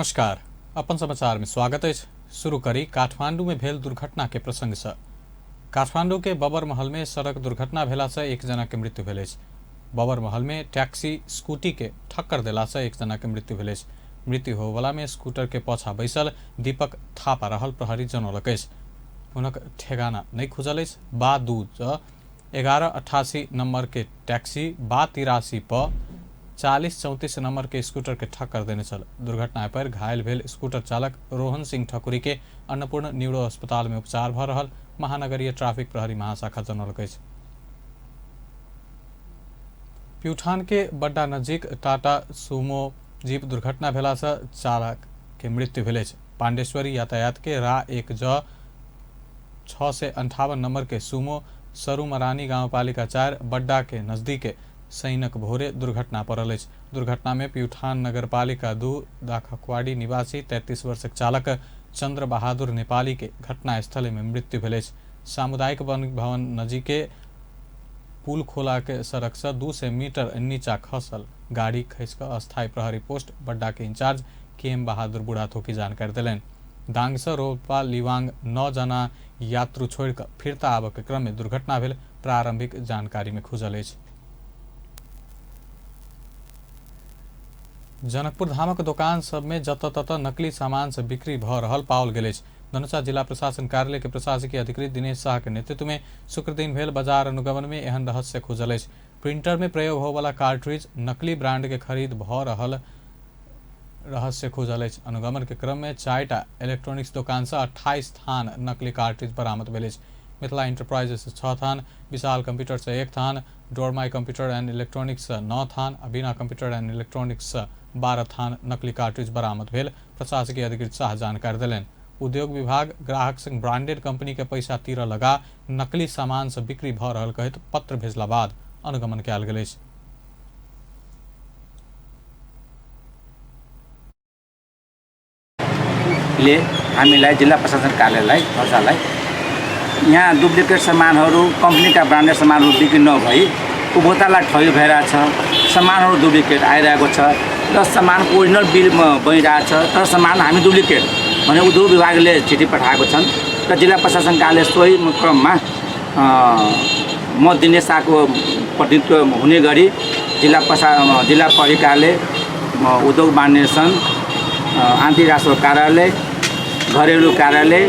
नमस्कार, अपन समाचार में स्वागत अछि। शुरू करी काठमांडू में भेल दुर्घटना के प्रसंग से। काठमांडू के बबर महल में सड़क दुर्घटना भेला से एक जना के मृत्यु भेल अछि। बबर महल में टैक्सी स्कूटी के ठक्कर देला से एक जना के मृत्यु भेल अछि। मृत्यु होबला में स्कूटर के पछा बैसल दीपक थापा रहल प्रहरी जनौलक अछि। हुनक ठेगाना नहि खुजल अछि। बा 2 ज 1188 नंबर के टैक्सी बा 83 प 4034 नंबर के स्कूटर के ठक्कर देने छल। दुर्घटना पर घायल भेल स्कूटर चालक रोहन सिंह ठकुरी के अन्नपूर्ण न्यूरो अस्पताल में उपचार भ रहल महानगरीय ट्रैफिक प्रहरी महाशाखा जनौलक अछि। प्यूठान के बड्डा नजीक टाटा सुमो जीप दुर्घटना भेला से चालक के मृत्यु भेल अछि। पांडेश्वरी यातायात के रा 1 ज 658 नंबर के सुमो सरुमरानी गांवपालिका 4 बड्डा के नजदीक सैनक भोरे दुर्घटना पड़ल अछि। दुर्घटना में प्यूठान नगरपालिका 2 दाखकवाड़ी निवासी 33 वर्षक चालक चंद्र बहादुर नेपाली के घटनास्थल में मृत्यु भेल अछि। सामुदायिक वन भवन नजीके पुल खोला के सड़क से 200 मीटर नीचा खसल गाड़ी खसि कऽ अस्थायी प्रहरी पोस्ट बड्डा के इंचार्ज के एम बहादुर बुढ़ाथोकी जानकारी देलनि। दांग से रोपा लिवांग 9 जना यात्रु छोड़ि कऽ फिरता आबऽ के क्रम में दुर्घटना भेल प्रारंभिक जानकारी में खुजल अछि। जनकपुर धामक दोकान सब में जतऽ ततऽ नकली सामान से बिक्री भऽ रहल पाओल गेल अछि। धनुषा जिला प्रशासन कार्यालय के प्रशासकीय अधिकृत दिनेश शाह के नेतृत्व में शुक्रदिन भेल बाजार अनुगमन में एहन रहस्य खुजल अछि। प्रिंटर में प्रयोग होवला कार्ट्रिज नकली ब्रांड के खरीद भऽ रहल रहस्य खुजल अछि। अनुगमन के क्रम में 4टा इलेक्ट्रॉनिक्स दोकान से 28 थान नकली कार्ट्रिज बरामद भेल अछि। मिथिला इंटरप्राइजेस से 6 थान, विशाल कंप्यूटर से 1 थान, डोरमाई कंप्यूटर एंड इलेक्ट्रॉनिक्स से 9 थान आ बिना कंप्यूटर एंड इलेक्ट्रॉनिक्स से 12 थान नकली कार्ट्रिज बरामद भेल प्रशासकीय अधिकृत शाह जानकारी देलनि। उद्योग विभाग ग्राहक संग ब्रांडेड कंपनी के पैसा तीर लगा नकली सामान से बिक्री भऽ रहल कहैत पत्र भेजला बाद अनुगमन कयल गेल अछि। ले हामीलाई जिल्ला प्रशासन कार्यालयलाई धनुषालाई यहाँ डुप्लिकेट सामानहरू कम्पनीका ब्रान्डेड सामानहरू बिक्री नभई उपभोक्तालाई ठगी भइरहेछ, सामानहरू डुप्लिकेट आइरहेको छ र सामानको ओरिजिनल बिल बनिरहेछ तर सामान हामी डुप्लिकेट भने उद्योग विभागले चिठी पठाएको छन् र जिल्ला प्रशासन कार्यालय सोही क्रममा म दिनेश शाहको प्रतिनिधित्व हुने गरी जिल्ला प्रहरी कार्यालय, उद्योग वाणिज्य सङ्घ, आन्तरिक राजस्व कार्यालय, घरेलु कार्यालय,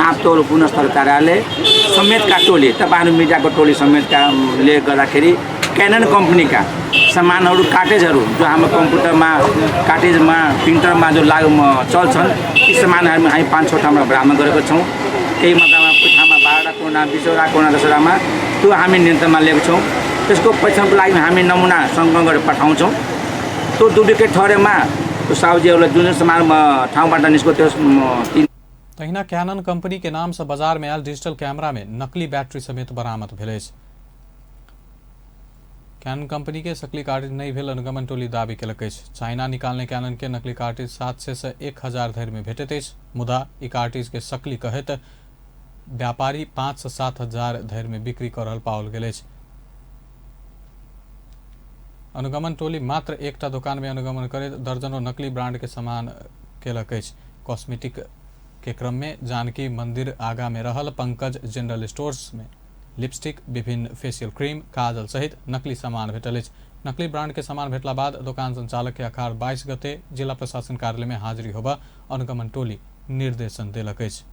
नापतोल गुणस्तर कार्यालय समेतका टोली, तपाईँहरू मिडियाको टोली समेतकाले गर्दाखेरि क्यानन कम्पनीका सामानहरू कार्टेजहरू जो हाम्रो कम्प्युटरमा कार्टेजमा प्रिन्टरमा जो लागु चल्छन् ती सामानहरू हामी 5-6 ठाउँमा बरामद गरेको छौँ। केही मात्रामा ठाउँमा 12वटा कोना, 20वटा कोना, 10वटामा त्यो हामी नियन्त्रणमा लिएको छौँ। त्यसको परीक्षणको लागि हामी नमुना सङ्कलन गरेर पठाउँछौँ। त्यो डुप्लिकेट ठहरेमा त्यो साहुजीहरूलाई जुन जुन सामान ठाउँबाट निस्क्यो त्यो तीन तहिना कैनन कंपनी के नाम से बाजार में आयल डिजिटल कैमरा में नकली बैटरी समेत बरामद भेल अछि। कैनन कंपनी के सकली कार्ट्रिज नहि भेल अनुगमन टोली दावी केलक अछि। चाइना निकालने कैनन के नकली कार्ट्रिज 700 से 1000 धरि में भेटैत अछि, मुदा ई कार्ट्रिज के सकली कहैत व्यापारी 5 से 7 हजार धरि में बिक्री कऽ रहल पाओल गेल अछि। अनुगमन टोली मात्र एकटा दोकान में अनुगमन करैत दर्जनों नकली ब्रांड के सामान केलक अछि। कॉस्मेटिक के क्रम में जानकी मंदिर आगा में रहल पंकज जनरल स्टोर्स में लिपस्टिक, विभिन्न फेशियल क्रीम, काजल सहित नकली सामान भेटल अछि। नकली ब्रांड के सामान भेटला बाद दोकान संचालक के अखार 22 गते जिला प्रशासन कार्यालय में हाजिरी होबऽ अनुगमन टोली निर्देशन देलक अछि।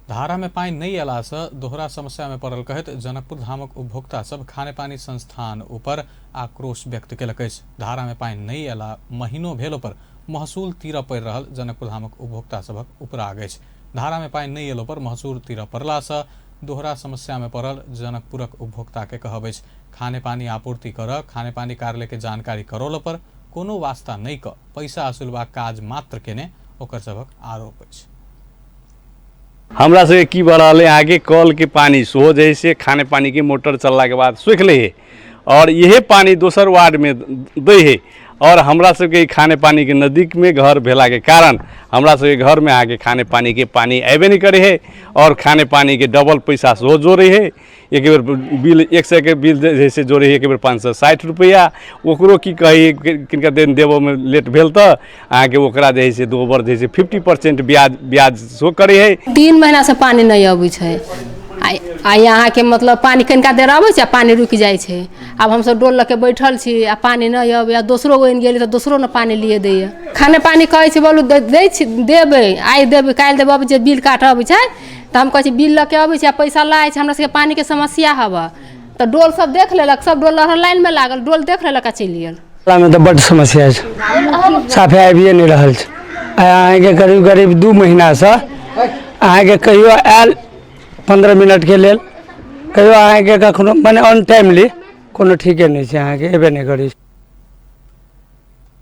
धारा में पानि नहि अयला से दोहरा समस्या में पड़ल कहैत जनकपुर धामक उपभोक्ता सब खानेपानी संस्थान ऊपर आक्रोश व्यक्त केलक अछि। धारा में पानि नहि अयला महीनो भेल पर महसूल तीरऽ पड़ि रहल जनकपुर धामक उपभोक्ता सभक उपराग अछि। धारा में पानि नहि अयलो पर महसूल तीरऽ पड़ला से दोहरा समस्या में पड़ल जनकपुरक उपभोक्ता के कहब अछि। खानेपानी आपूर्ति करऽ खानेपानी कार्यालय के जानकारी करौल पर कोनो वास्ता नहि कऽ पैसा असुलबाक काज मात्र केने ओकर सभक आरोप अछि। हमरा सबके की भऽ रहल है, अहाँके कलके पानि सेहो जे है से खाने पानीके मोटर चललाके बाद सोखि लै है और इहे पानि दोसर वार्डमे दै है आओर हमरा सबके खाने पानीके नजदीकमे घर भेलाके कारण हमरा सबके घरमे अहाँके खाने पानीके पानी अयबे नहि करै हइ आओर खाने पानीके डबल पैसा सेहो जोड़ै हइ। एक बेर बिल 100के बिल जे हइ से जोड़ै हइ एक बेर 560 रुपैआ। ओकरो की कही, किनका देन देबऽमे लेट भेल तऽ अहाँके ओकरा जे हइ से दोबर जे हइ से 50% ब्याज सेहो करै हइ। 3 महीनासँ पानि नहि अबै छै। आ यहाँके मतलब पानि कनिका देर अबै छै आ पानि रुकि जाइ छै। आब हमसब डोल लऽ के बैठल छी आ पानि नहि अबै, आ दोसरो बनि गेली तऽ दोसरो ने पानि लिए दैए। खाने पानि कहै छै बोलू दै छी, देबै आइ देबै काल्हि देबै। अबै छै बिल काटऽ अबै छै तऽ हम कहै छी बिल लऽ के अबै छी आ पैसा लै छै। हमरा सबके पानिके समस्या हबऽ तऽ डोल सब देख लेलक, सब डोल लाइनमे लागल, डोल देख लेलक आ चलि गेल। मे तऽ बड्ड समस्या छै, साफे आबिए नहि रहल छै। अहाँके करीब करीब 2 महीनासँ अहाँके कहियो आयल 15 मिनटके लेल, कहियो अहाँके कखनो मने अनटाइमली, कोनो ठीके नहि छै, अहाँके एबे नहि करै छै।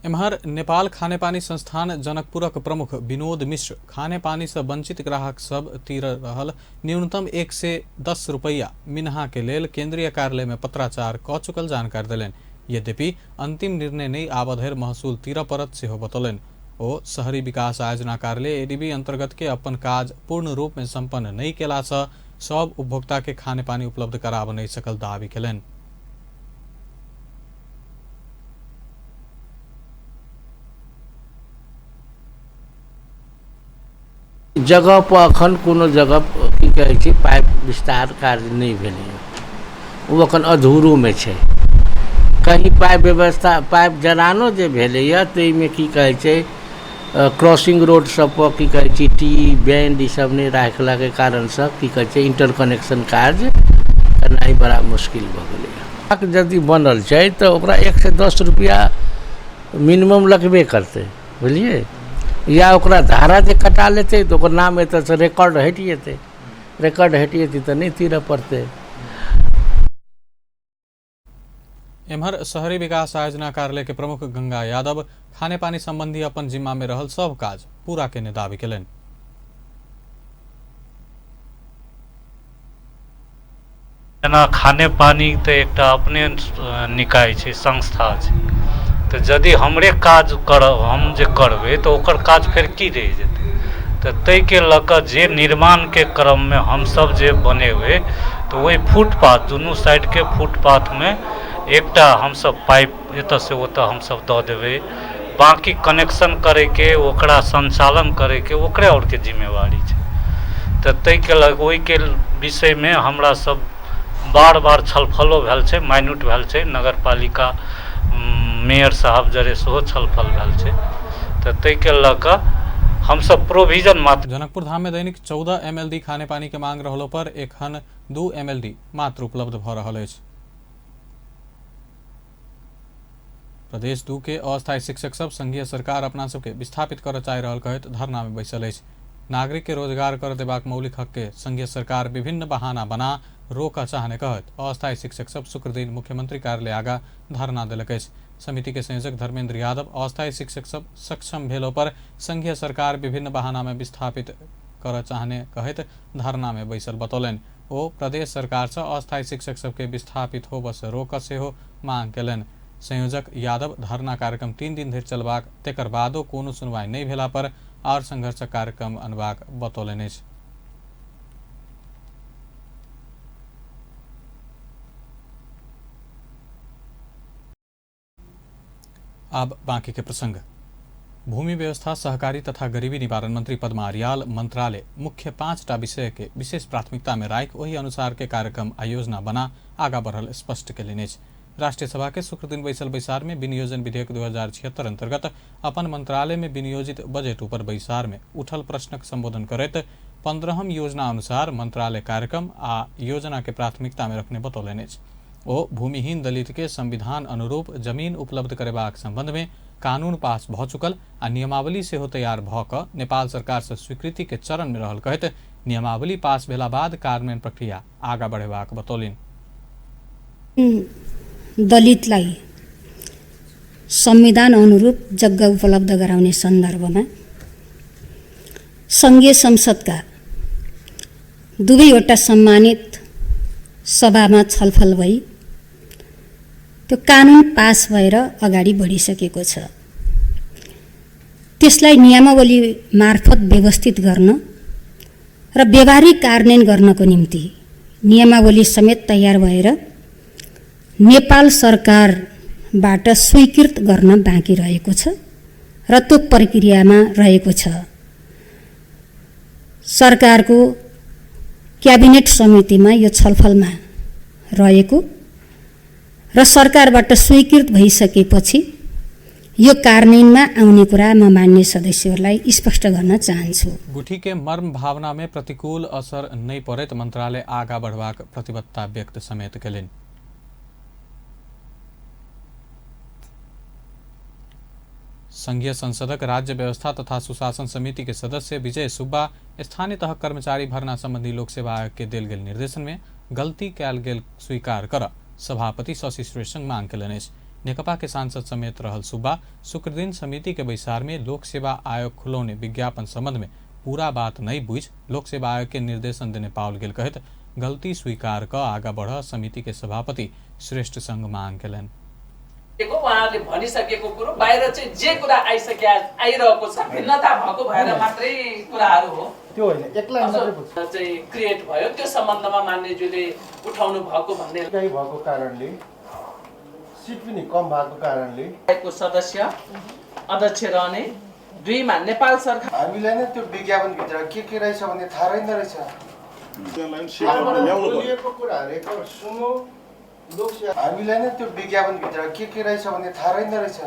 एम्हर नेपाल खानेपानी संस्थान जनकपुरक प्रमुख विनोद मिश्र खानेपानी से वंचित ग्राहक सब तीर रहल न्यूनतम 110 रुपैआ मिनहा के लेल केंद्रीय कार्यालय में पत्राचार क चुकल जानकारी देलनि। यद्यपि अंतिम निर्णय नहि आबऽ धरि महसूल तीरऽ पड़त सेहो बतौलनि। ओ शहरी विकास आयोजना कार्यालय एडीबी अंतर्गत के अपन काज पूर्ण रूप में संपन्न नहि केला से सब उपभोक्ता के खानेपानी उपलब्ध कराबऽ नहि सकल दावी केलनि। जगह पर अखन कोनो जगह की कहै छै पाइप विस्तार कार्य नहि भेलैए, ओ अखन अधूरोमे छै। कहीं पाइप व्यवस्था पाइप जड़ानो जे भेलैए ताहिमे की कहै छै क्रॉसिंग रोड सब पर की कहै छै टी बैंड ईसब नहि राखलाके कारणसँ की कहै छै इंटर कनेक्शन कार्य करनाइ बड़ा मुश्किल भऽ गेलैए। यदि बनल छै तऽ ओकरा 110 रुपैआ मिनिमम लगबे करतै, बुझलियै। या ओकरा धारा जे कटा लेतै तऽ ओकर नाम एतऽसँ रिकॉर्ड हटि जेतै, रिकॉर्ड हटि जेतै तऽ नहि तीरऽ पड़तै। एम्हर शहरी विकास आयोजना कार्यालय के प्रमुख गंगा यादव खानेपानी संबंधी अपन जिम्मा में रहल सब काज पूरा केने दावी केलनि। जेना खानेपानी तऽ एकटा अपने निकाय छै, संस्था छै, तऽ यदि हमरे काज करब, हम जे करबै तऽ ओकर काज फेर की रहि जेतै। तऽ ताहिके लऽ कऽ जे निर्माणके क्रममे हमसब जे बनेबै तऽ ओहि फुटपाथ दुनू साइडके फुटपाथमे एकटा हमसब पाइप एतऽसँ ओतऽ हमसब दऽ देबै, बाँकी कनेक्शन करैके ओकरा सञ्चालन करैके ओकरे आओरके जिम्मेवारी छै। तऽ ताहिके लऽ ओहिके विषयमे हमरा सब बार बार छलफलो भेल छै, माइन्यूट भेल छै, नगरपालिका मेयर साहब जरे सेहो छलफल भेल छै। तऽ ताहिके लऽ कऽ हमसब प्रोविजन मात्र। जनकपुर धाम में दैनिक 14 MLD खानेपानी के मांग रहलो पर एखन 2 MLD मात्र उपलब्ध भऽ रहल अछि। प्रदेश 2 के अस्थायी शिक्षक सब संघीय सरकार अपना सबके विस्थापित करऽ चाहि रहल कहैत धरना में बैसल अछि। नागरिक के रोजगार कर देबाक मौलिक हक के संघीय सरकार विभिन्न बहाना बना रोकऽ चाहने कहैत अस्थायी शिक्षक सब शुक्रदिन मुख्यमंत्री कार्यालय आगा धरना देलक अछि। समिति के संयोजक धर्मेंद्र यादव अस्थायी शिक्षक सब सक्षम भेलो पर संघीय सरकार विभिन्न बहाना में विस्थापित करऽ चाहने कहैत धरना में बैसल बतौलनि। ओ प्रदेश सरकार से अस्थायी शिक्षक सबके विस्थापित होबऽ से रोकऽ सेहो मांग केलनि। संयोजक यादव धरना कार्यक्रम 3 दिन धरि चलबाक तेकर बादो कोनो सुनवाई नहि भेला पर आओर संघर्षक कार्यक्रम अनबाक बतौलनि अछि। अब बाकी के प्रसंग। भूमि व्यवस्था सहकारी तथा गरीबी निवारण मंत्री पद्मा आर्याल मंत्रालय मुख्य 5टा विषय के विशेष प्राथमिकता में राखि ओहि अनुसार के कार्यक्रम आ योजना बना आगा बढ़ल स्पष्ट केलनि अछि। राष्ट्रीय सभा के शुक्रदिन बैसल बैसार में विनियोजन विधेयक 2076 अंतर्गत अपन मंत्रालय में विनियोजित बजट ऊपर बैसार में उठल प्रश्नक संबोधन करैत 15म योजना अनुसार मंत्रालय कार्यक्रम आ योजना के प्राथमिकता में रखने बतौलनि अछि। ओ भूमिहीन दलित के संविधान अनुरूप जमीन उपलब्ध करेबाक संबंध में कानून पास भऽ चुकल आ नियमावली सेहो तैयार भऽ कऽ नेपाल सरकार से स्वीकृति के चरण में रहल कहैत नियमावली पास भेला बाद कार्यान्वयन प्रक्रिया आगा बढ़ेबाक बतौलनि। दलितलाई संविधान अनुरूप जग्गा उपलब्ध गराउने सन्दर्भमा सङ्घीय संसदका दुवैवटा सम्मानित सभामा छलफल भई त्यो कानुन पास भएर अगाडि बढिसकेको छ। त्यसलाई नियमावली मार्फत व्यवस्थित गर्न र व्यवहारिक कार्यान्वयन गर्नको निम्ति नियमावली समेत तयार भएर नेपाल सरकारबाट स्वीकृत गर्न बाँकी रहेको छ र त्यो प्रक्रियामा रहेको छ। सरकारको क्याबिनेट समितिमा यो छलफलमा रहेको र सरकारबाट स्वीकृत भइसकेपछि यो कार्यान्वयनमा आउने कुरा म मान्य सदस्यहरूलाई स्पष्ट गर्न चाहन्छु। गुठी के मर्म भावना में प्रतिकूल असर नहीं पड़े मंत्रालय आगा बढ़बाक प्रतिबद्धता व्यक्त समेत कयलनि। संघीय संसदक राज्य व्यवस्था तथा सुशासन समिति के सदस्य विजय सुब्बा स्थानीय तह कर्मचारी भर्ना संबंधी लोक सेवा आयोग के देल गेल निर्देशन में गलती कयल गेल स्वीकार कर सभापति शशि श्रेष्ठ मांग कयलनि अछि। नेकपा के सांसद समेत रहल सुब्बा शुक्रदिन समिति के बैसार में लोक सेवा आयोग खुलौने विज्ञापन संबंध में पूरा बात नहीं बुझ लोक सेवा आयोग के निर्देशन देने पाओल गेल कहैत गलती स्वीकार क आगा बढ़ समिति के सभापति श्रेष्ठ संग मांग कयलनि। उहाँहरूले भनिसकेको कुरो बाहिर चाहिँ जे कुरा आइसके आइरहेको छ भिन्नता भएको भएर मात्रै कुराहरू हो, त्यो होइन एक्लै मात्रै चाहिँ क्रिएट भयो। त्यो सम्बन्धमा मान्यज्यूले उठाउनु भएको भन्ने भएको कारणले सिट पनि कम भएको कारणले को सदस्य अध्यक्ष रहने दुईमा नेपाल सरकार हामीलाई नै त्यो विज्ञापन भित्र के रहेछ भन्ने थाहा रहेन रहेछ। बोलिएको कुराहरू सुन्नु हामीलाई नै त्यो विज्ञापन भित्र के रहेछ भन्ने थाहा रहेन रहेछ।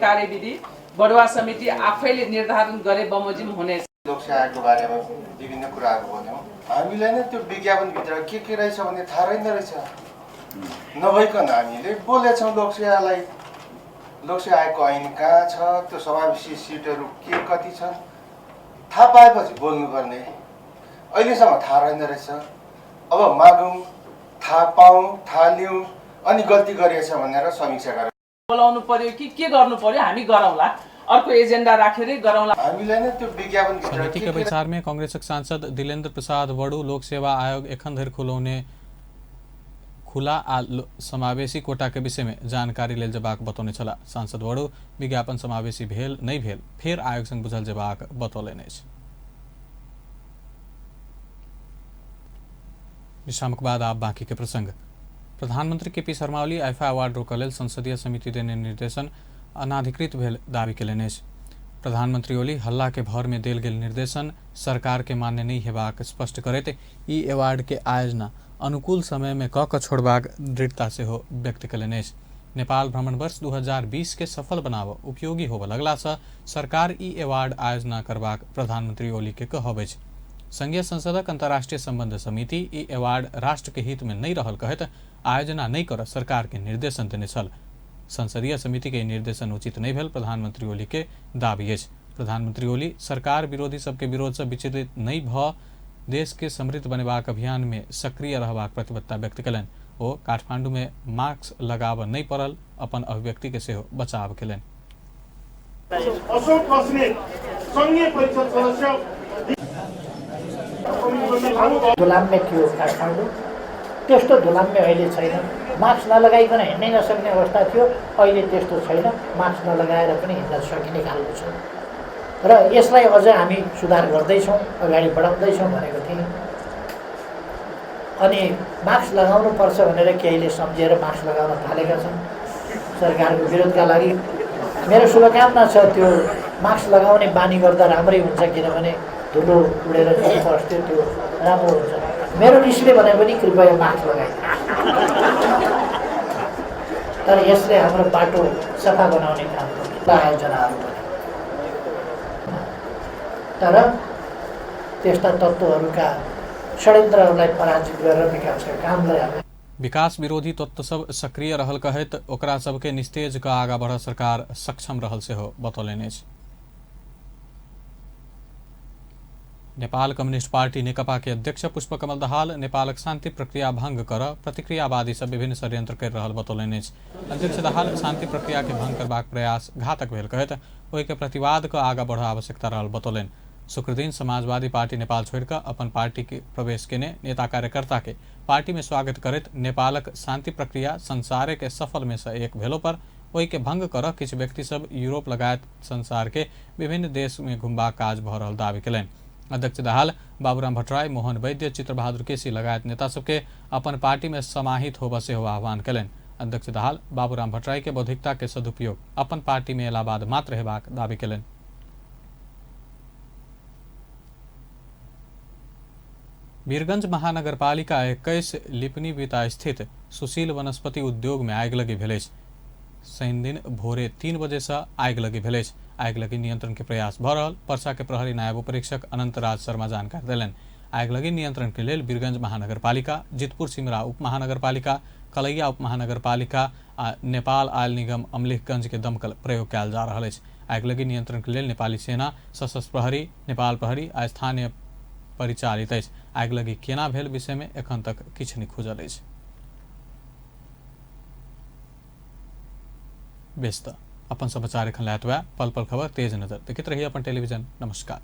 कार्यविधि बढुवा समिति आफैले निर्धारण गरे बमोजिम हुनेछ। लोकसेवाको बारेमा विभिन्न कुराहरू भन्यौँ, हामीलाई नै त्यो विज्ञापन भित्र के रहेछ भन्ने थाहा रहेन रहेछ। नभइकन हामीले बोलेछौँ लोकसेवालाई, लोकसेवा आयोगको ऐन कहाँ छ, त्यो समावेशी सिटहरू के कति छन् थाहा पाएपछि बोल्नुपर्ने, अहिलेसम्म थाहा रहेन रहेछ। अब मागौँ, थाहा पाऊँ, थाहा लिउँ अनि गल्ती गरिएछ भनेर समीक्षा गरेर बोलाउनु पर्यो कि के गर्नु पर्यो हामी गरौँला, अर्को एजेन्डा राखेरै गरौँला। हामीलाई नै त्यो विज्ञापन समिति के बैसार में कांग्रेसक सांसद दिलेन्द्र प्रसाद वडू लोक सेवा आयोग एखन धरि खुलौने खुला आ समावेशी कोटा के विषय में जानकारी लेल जेबाक बतौने छलाह। सांसद वडू विज्ञापन समावेशी भेल नहीं भेल फेर आयोग संग बुझल जेबाक बतौलनि अछि। विश्रामक बाद आप बाकी के प्रसंग। प्रधानमंत्री KP Sharma Oli IIFA award रोकऽ लेल संसदीय समिति देने निर्देशन अनाधिकृत भेल दावी कयलनि अछि। प्रधानमंत्री ओली हल्ला के भर में देल गेल निर्देशन सरकार के मान्य नहीं हेबाक स्पष्ट करैत ई अवार्ड के आयोजना अनुकूल समय में कऽ छोड़बाक दृढ़ता सेहो व्यक्त कयलनि अछि। नेपाल भ्रमण वर्ष 2020 के सफल बनाबऽ उपयोगी होबऽ लगलासँ सरकार ई अवार्ड आयोजना करबाक प्रधानमंत्री ओली के कहब अछि। संघीय संसदक अंतर्राष्ट्रीय संबंध समिति ई अवार्ड राष्ट्र के हित में नहीं रहल कहैत आयोजना नहीं कर सरकार के निर्देशन देने छल। संसदीय समिति के निर्देशन उचित नहीं भेल प्रधानमंत्री ओली के दावी अछि। प्रधानमंत्री ओली सरकार विरोधी सबके विरोध से विचलित नहीं भ देश के समृद्ध बनेबाक अभियान में सक्रिय रहबाक प्रतिबद्धता व्यक्त कयलनि। ओ काठमांडू में मास्क लगाबऽ नहीं पड़ल अपन अभिव्यक्ति के सेहो बचाव कयलनि। अशोक बस्नेत संघीय परिषद सदस्य धुलाम्य थियो काठमाडौँ, त्यस्तो धुलाम्य अहिले छैन। मास्क नलगाइकन हिँड्नै नसक्ने अवस्था थियो, अहिले त्यस्तो छैन। मास्क नलगाएर पनि हिँड्न सकिने खालको छ र यसलाई अझ हामी सुधार गर्दैछौँ, अगाडि बढाउँदैछौँ भनेको थिएँ। अनि मास्क लगाउनुपर्छ भनेर केहीले सम्झेर मास्क लगाउन थालेका छन् सरकारको विरोधका लागि। मेरो शुभकामना छ त्यो मास्क लगाउने बानी गर्दा राम्रै हुन्छ, किनभने धुलो उडेर जुन पस्थ्यो त्यो राम्रो हुन्छ। मेरो रिसले भने पनि कृपया मास्क लगाइदिनु, तर यसले हाम्रो बाटो सफा बनाउने काम गर्छ आयोजनाहरू पनि। तर त्यस्ता तत्त्वहरूका षड्यन्त्रहरूलाई पराजित गरेर विकासका कामलाई हामी विकास विरोधी तत्व सब सक्रिय रहल कहैत ओकरा सबके निस्तेज क आगा बढ़ सरकार सक्षम रहल सेहो बतौलनि अछि। नेपाल कम्युनिस्ट पार्टी नेकपा के अध्यक्ष पुष्पकमल दाहाल नेपालक शांति प्रक्रिया भंग कर प्रतिक्रियावादी सब विभिन्न षड्यंत्र कर रहल बतौलनि अछि। अध्यक्ष दाहाल शांति प्रक्रिया के भंग करबाक प्रयास घातक भेल कहैत ओहि के प्रतिवाद क आगा बढ़ आवश्यकता रहल बतौलनि। शुक्रदिन समाजवादी पार्टी नेपाल छोड़िकऽ अपन पार्टी के प्रवेश केने नेता कार्यकर्ता के पार्टी में स्वागत करैत नेपालक शांति प्रक्रिया संसारे के सफल में से एक भेलो पर ओहि के भंग कर किछु व्यक्ति सब यूरोप लगायत संसार के विभिन्न देश में घुमबाक काज भऽ रहल दावी केलनि। अध्यक्ष दाहाल बाबूराम भट्टराई, मोहन वैद्य, चित्रबहादुर केसी लगायत नेता सबके अपन पार्टी में समाहित होबऽ सेहो आह्वान केलनि। अध्यक्ष दाहाल बाबूराम भट्टराई के बौद्धिकता के सदुपयोग अपन पार्टी में एला बाद मात्र हेबाक दावी केलनि। वीरगंज महानगरपालिका 21 लिपनी बिता स्थित सुशील वनस्पति उद्योग में आगिलगी भेल अछि। शनिदिन भोरे 3 बजे से आगिलगी भेल अछि। आगिलगी नियंत्रण के प्रयास भऽ रहल पर्सा के प्रहरी नायब उपरीक्षक अनंतराज शर्मा जानकारी देलनि। आगिलगी नियंत्रण के लेल वीरगंज महानगरपालिका, जितपुर सिमरा उप महानगरपालिका, कलैया उप महानगरपालिका आ नेपाल आयल निगम अमलेखगंज के दमकल प्रयोग कयल जा रहल अछि। आगिलगी नियंत्रण के लेल नेपाली सेना, सशस्त्र प्रहरी, नेपाल प्रहरी आ स्थानीय परिचालित अछि। आगिलगी केना भेल विषय में एखन तक किछु नहि खुजल अछि। बेस त अपन समाचार एखन लए पल पल खबर तेज नजर देखैत रहिए अपन टेलीविजन। नमस्कार।